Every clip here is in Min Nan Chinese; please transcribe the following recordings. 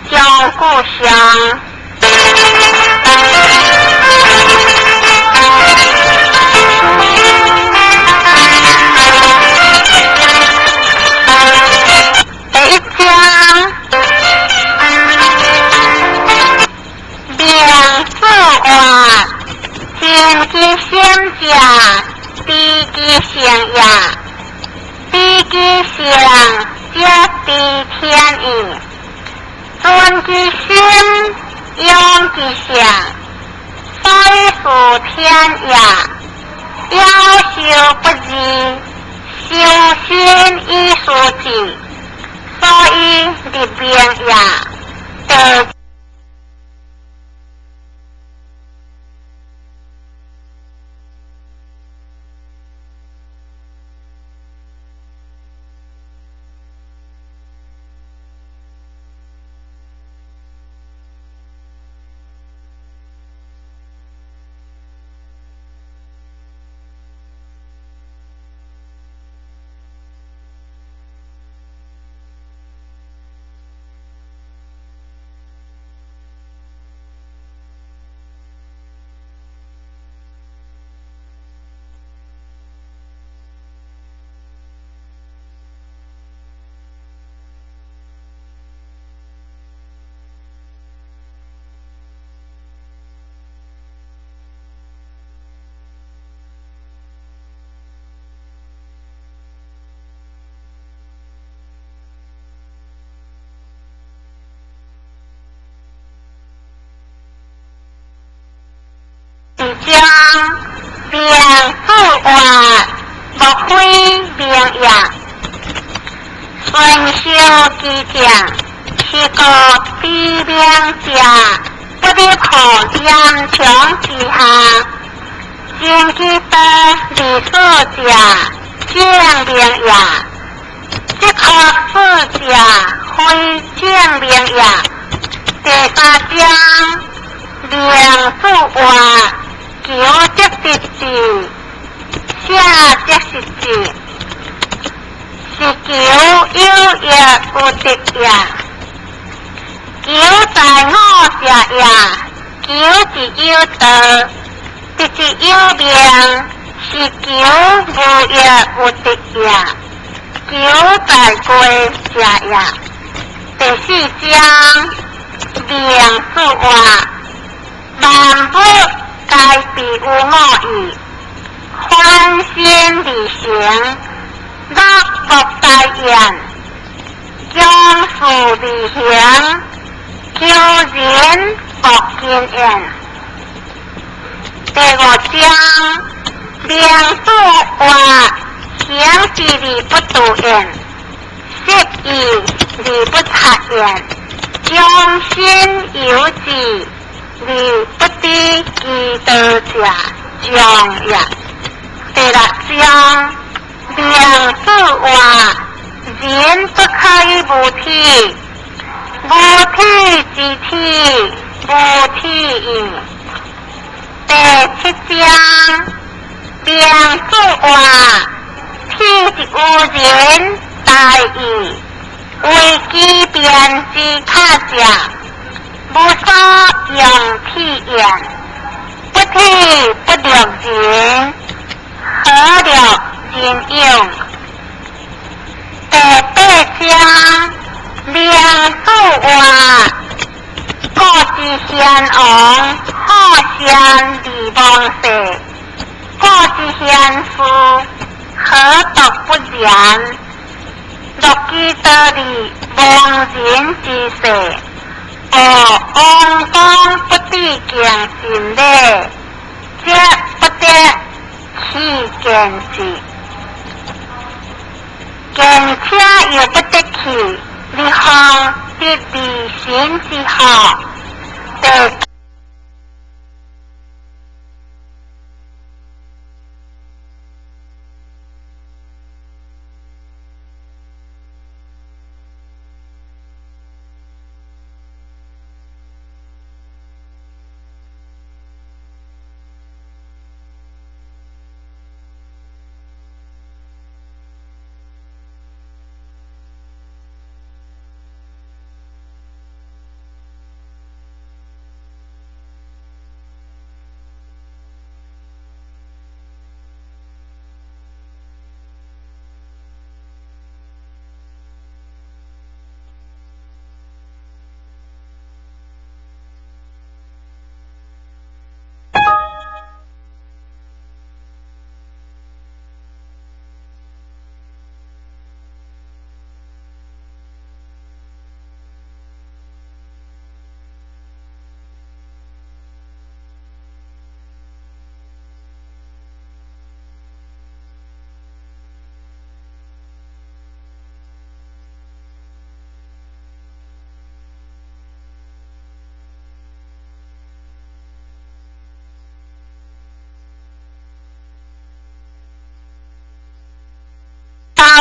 將故鄉。第一章，明主活，真之先者，知其成也，知其成則知天意。存其心，養其性，所以是天也。夭壽不二，修身以事志，所以立命也。第二章，明主活，莫非明也。順受其正，是故知明者，不入乎岩牆之下。正其道而事者，正明也。即可事者，非正明也。第三章，明主活，求則得志，捨則失志。是求有益有得也。求在五者也，求之有道，得之有命，是求無益有得也。求在過者也。第四章，明主活，萬物皆備有五義，反身而行，樂莫大焉。將事而行，求仁莫近焉。第五章，明主活，行之而不度焉，失意而不察焉，將心有志而不知其道者，將也。第六章，明主活，人不可以無體，無體之體，無體義。第七章，明主活，體之有仁大義，為機變之他者，無所用體焉。不體不慮人，何慮人用？第八章，明主活，古之先王，好善而忘世；古之賢士，何獨不然？樂其得利亡人之世，而王公不知敬神禮，則不得其見志。見且又不得去，而方得離神之福。第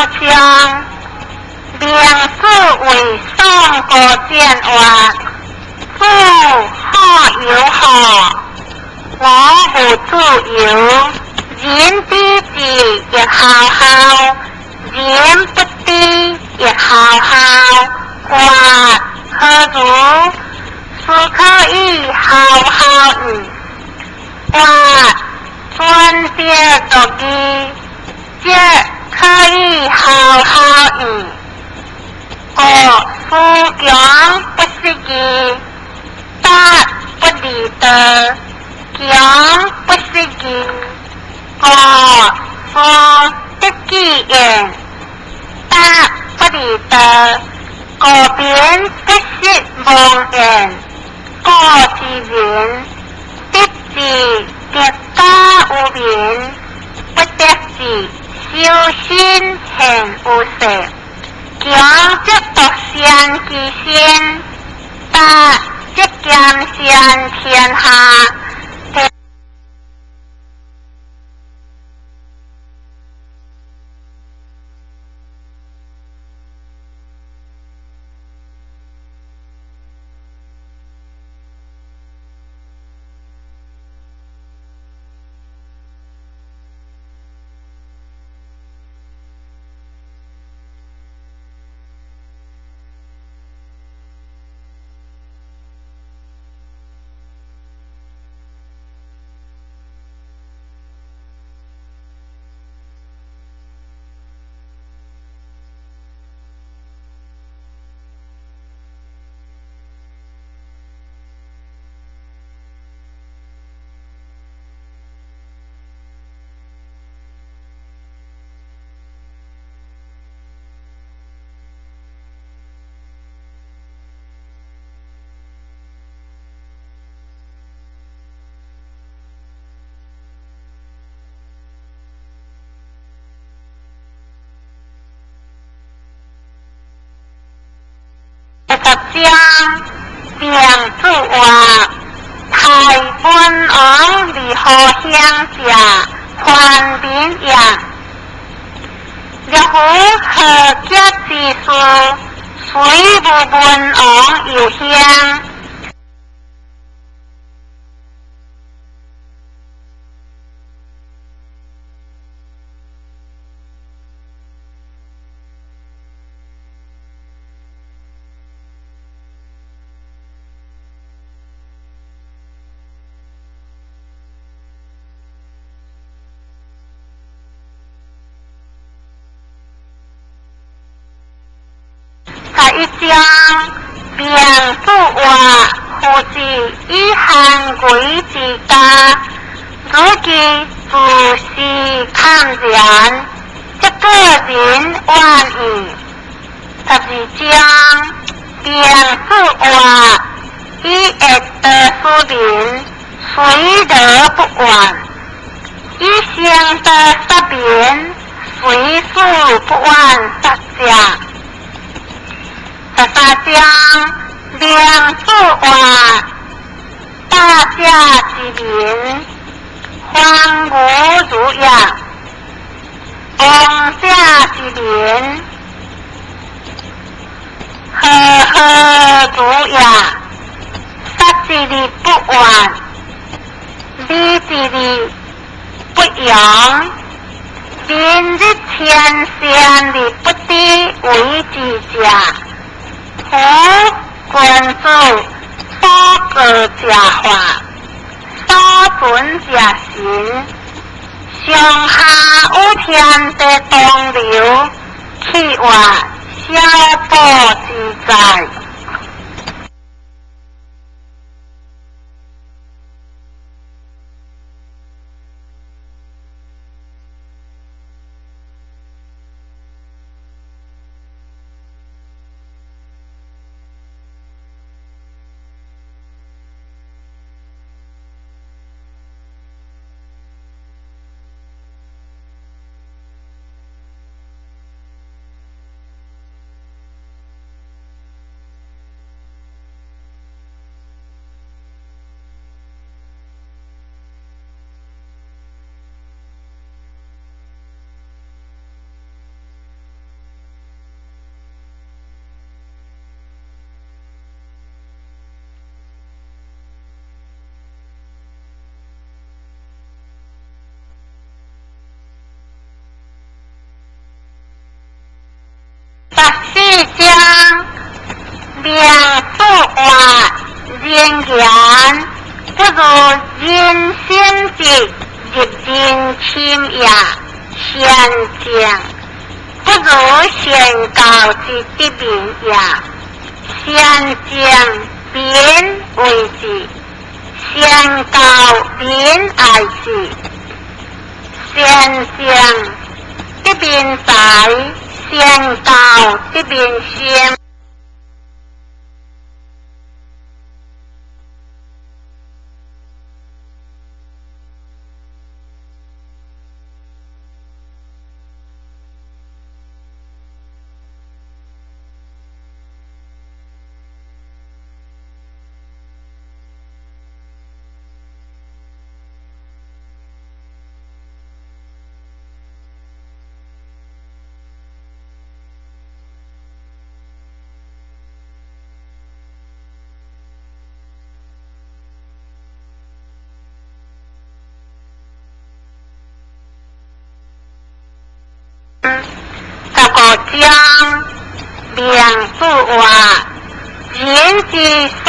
章，明子為宋高戰活，子好遊好，我無自由。人知之亦孝孝，人不知亦孝孝。活何如？斯可以孝孝矣。活尊德作義，則可以孝孝矣。故思強不失義，達不離道，強不失義。故思得其言，達不離道，故民不失忘言。古之人，得之得家有名，不得之修身現有勢。強則獨善其身，達則兼善天下。第十章，明子活，太文王如何行者，凡民也。若夫何结之事，虽无文王有幸。十一章，明子活，夫子以寒贵之家，如其自是堪然，則個人怨矣。十二章，明子活，以樂道使民，隨樂不怨；以聖道殺民，隨事不怨殺者。十三章，明子活，大者之民，荒蕪如也；王者之民，和合如也。殺之日不怨，美之日不揚。民日遷善而不知為之者，夫君子所過者法，所存者神。上下有天地東流，去活小寶之哉。明子活，人言不如人心直，入人心也；善政不如善教之得民也。善政民為之，善教民愛之。善政得民財，善教得民心。15章，明子活，人之所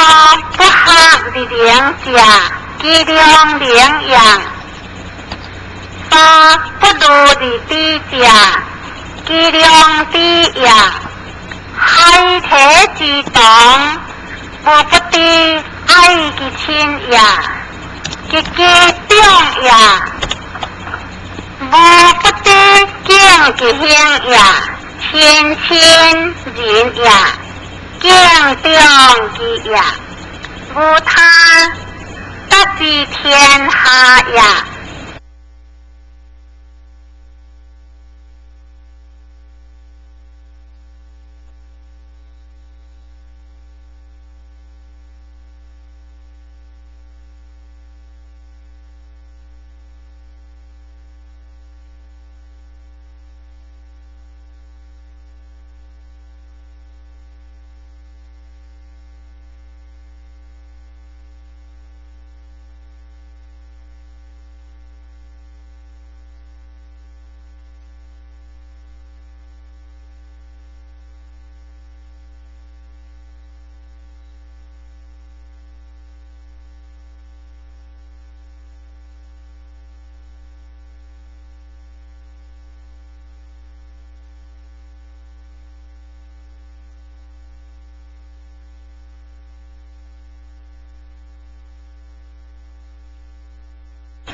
不學而能者，其良能也；所不慮而知者，其良知也。海體之堂，無不知愛其親也；及其長也，無不知敬其兄也。親親仁也，敬長義也。無他，得之天下也。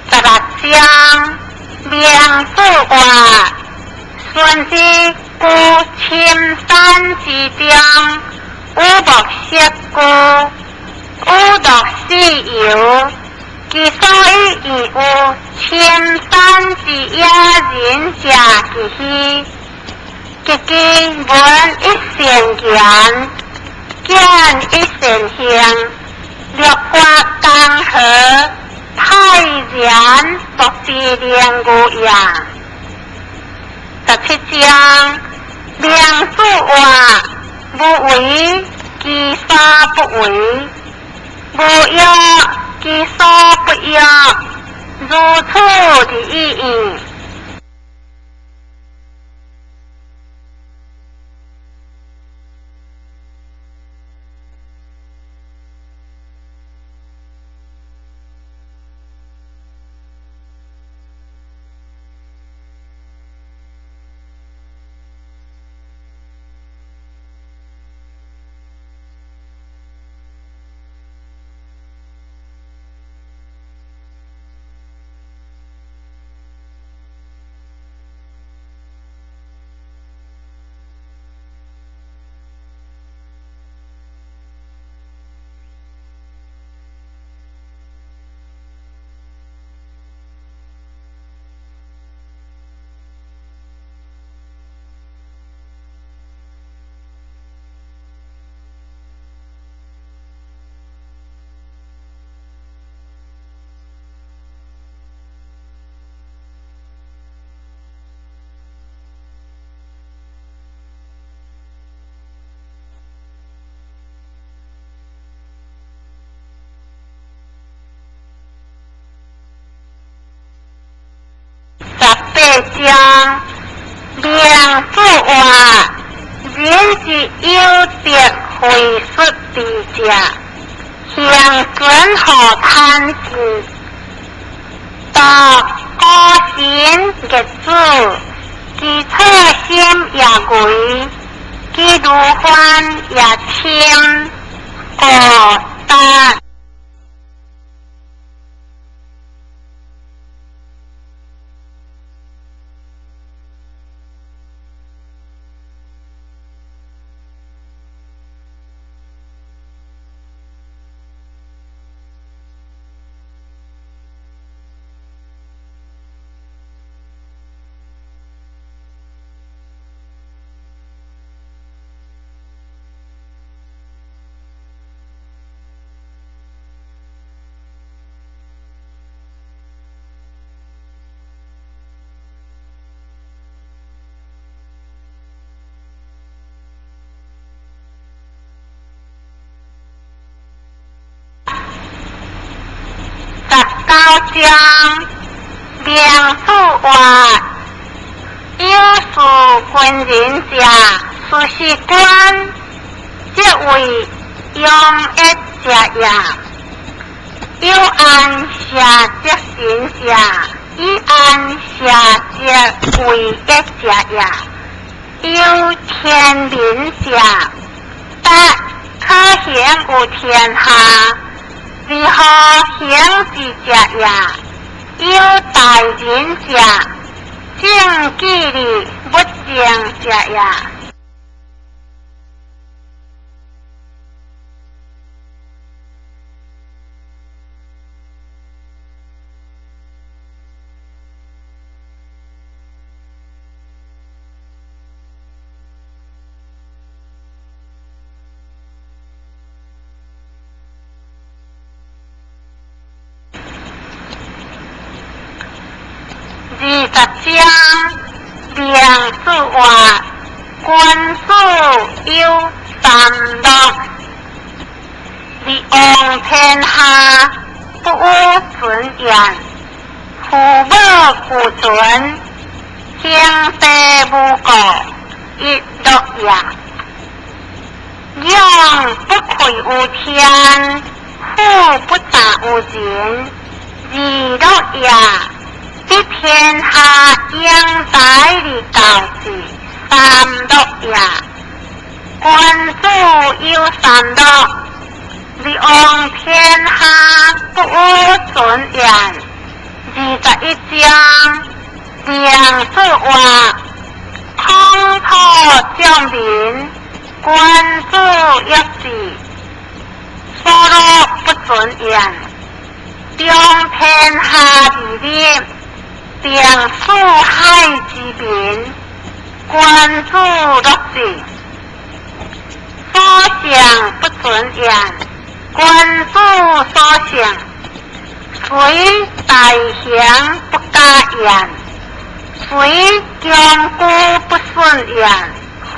16章，明子活，孫之居深山之中，與木石居，與樂四遊。其所以異於深山之野人者其虛，及其聞一善言，見一善行，六法江河，泰然莫之能御也。17章，明子活，無為其所不為，無欲其所不欲，如此而已矣。18章，明子活，人之有德乎？非術智者，行尊何貪心，獨孤神逆子，其錯心也危，其如幻也深，故達。19章，明主活，有事軍人者，事是官，則為庸一者也；有安社則神者，以安社則為一者也；有天民者，達可行有天下。如何行之者也？有大仁者，正紀律不正者也。20章，明主活，君子有三樂，而王天下，不與尊嚴，父母俱存，兄弟無過，一樂也。勇不愧於天，虎不詐於人，二樂也。得天下英才而教之，三樂也。君子有三樂，而王天下，不與尊嚴。21章，明主活，孔土將民，君子欲治，所樂不尊嚴。中天下而立，定四海之民，君子樂治。所向不尊嚴，君子所向，雖大行不加言，雖強居不遜言，分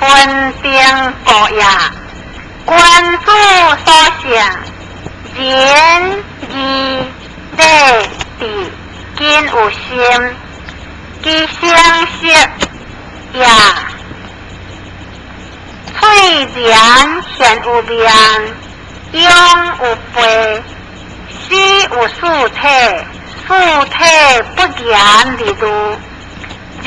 定故也。君子所向，仁義禮智均有心，其聲色也。翠然現有命，勇有備，死有四體，四體不言而喻。